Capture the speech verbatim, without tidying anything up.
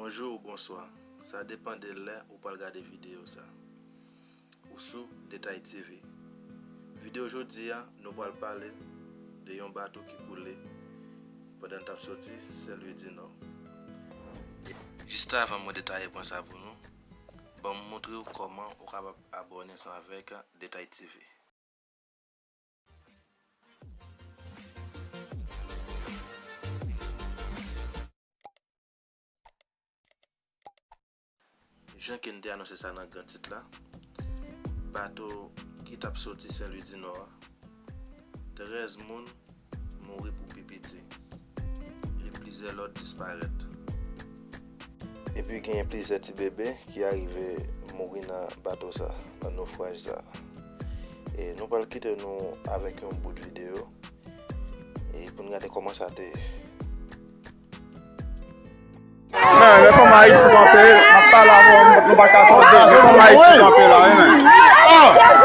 Bonjou ou bonswa, sa depann de lè ou pral gade videyo sa. Ou sou Detay TV. Videyo jodi a, nou pral pale de yon bato ki koule pandan l t ap soti Sen Lwi di Nò. Jis avan mwen detaye pwen sa pou nou, ban m montre w kòman ou kapab abòne ansanm avèk Detay TV. Jan ke n te anonse sa nan gran tit la, bato ki t ap soti Sen Lwi di Nò a, trèz moun mouri pou pi piti, e plizyè lòt disparèt. Epi genyen plizyè ti bebe ki arive mouri nan bato sa, nan nofraj sa. E nou pral kite nou avèk yon bout videyo, e pou n gade kòman sa te ye. Men, men kòman Ayiti kanpe, m ap pale avè w, nou pa ka tande, men kòman Ayiti kanpe la, wi, men. Oh!